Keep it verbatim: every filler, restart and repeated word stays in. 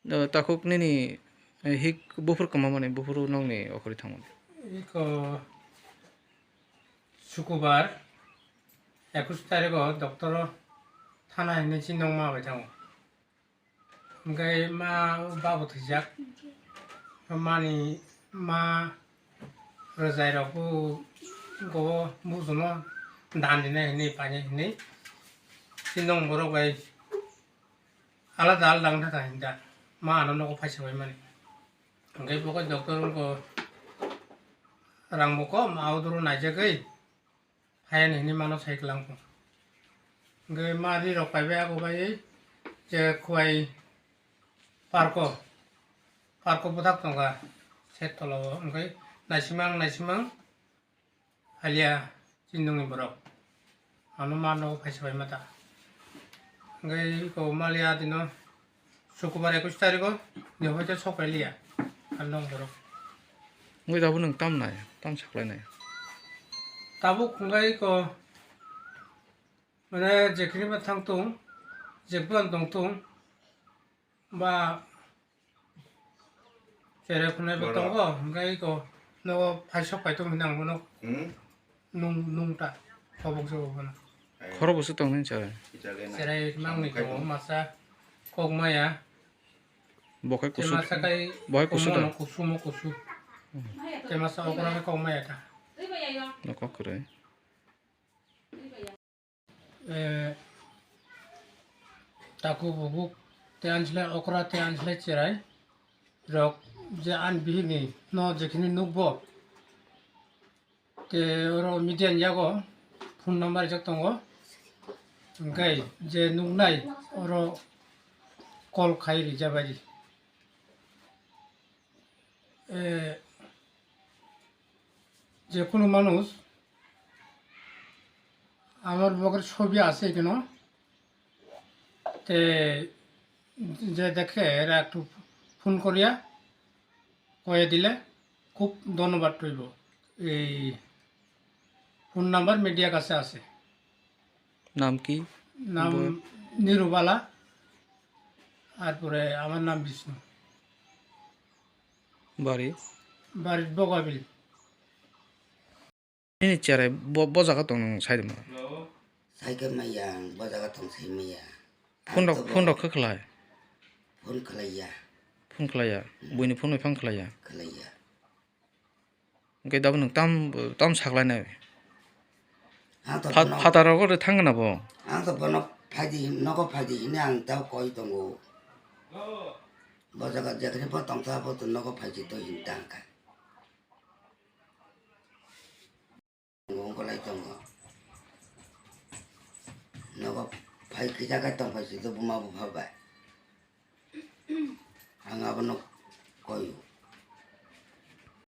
Eh, takhuk nini, eh, hik buphur kwmamani buphuru nokni okhorwi thangmani. Iko Sukubar ekush tarikh o doctor o thana hinwi chini nokma bai thango. Hwnkhe ma babo thwijak. Mani ma rwjai rok bo go bujuno dan dinai hinwi painai hinwi. Chini nok borok bai alada alada wngkha hinda. Ma ano nogo phaisa bai mani. Hwnkhe bo khe doctor wngkha rang bo kom, auduro naijagwi. Hayani hinwi mano sai kwlangkho. Hwnkhe ma ri rok paibai abo bai je Khowai parko, parko bwthak tongkha set tolao, hwnkhe naisimang naisimang haliya chini nokni borok. Ano ma nogo phaisa bai mata. Hwnkhe iko maliya dino Sukubar ekush tarikh o ni hoite sok pai liya. Ang nong borok. Wngwi tabuk nwng tam nai, tam saklai nai. Tabuk hwnkhe iko mane jekhini ba thang tung, jekbo ang tong tung, ba cherai khwnai bo tongo, hwnkhe iko nogo phai sok pai tung hinang bono. Hmm? Nung, nung ta, kobok se bo bono. Khoro bo se tong nini cherai. Cherai mangni tongo, masa kok maya. Bo khai kusu, masa kai bo khai kusu da. Kusumo kusu. Te masa okra kok maya ta. No kok kwrwi. Eh, taku bubuk te anslai okra te anslai cherai rok je an bihini no jekhini nukbo. Te oro media ni yago phone number rijak tongo. Hwnkhe je nuknai oro call khai rijabai. Eh, যে কোনো মানুষ আমার বগের ছবি আছে এখানে, তে যে দেখে এরা একটু ফোন করিয়া কয়ে দিলে খুব ধন্যবাদ রইব। এই ফোন নাম্বার মিডিয়ার কাছে আছে। নাম কি? নাম বল। নিরুবালা, তারপরে আমার নাম বিষ্ণু। বাড়ি? বাড়ি Bagabil. Nini cherai bo, bo jaga tong nwng sai rwma? Sai khe maya ang bo jaga tong sai maya. Phone rok, phone rok khe khlai? Phone khlaiya. Phone khlaiya? Hmm. Buini phone bai phang khlaiya? Khlaiya. Hwnkhe tabuk nwng tam, tam saklainai? Ang to pha-, bono phataro gore thangna bo? Ang to bono phaidi hin-, nogo phaidi hinwi ang tamo koi tongo. Bo jaga jekheno bo tongsa bo to nogo phaidi to hin tangkha. Wngkha lai tongo. Nogo phai kisa khe tongphai si to buma bupha bai. Ang abono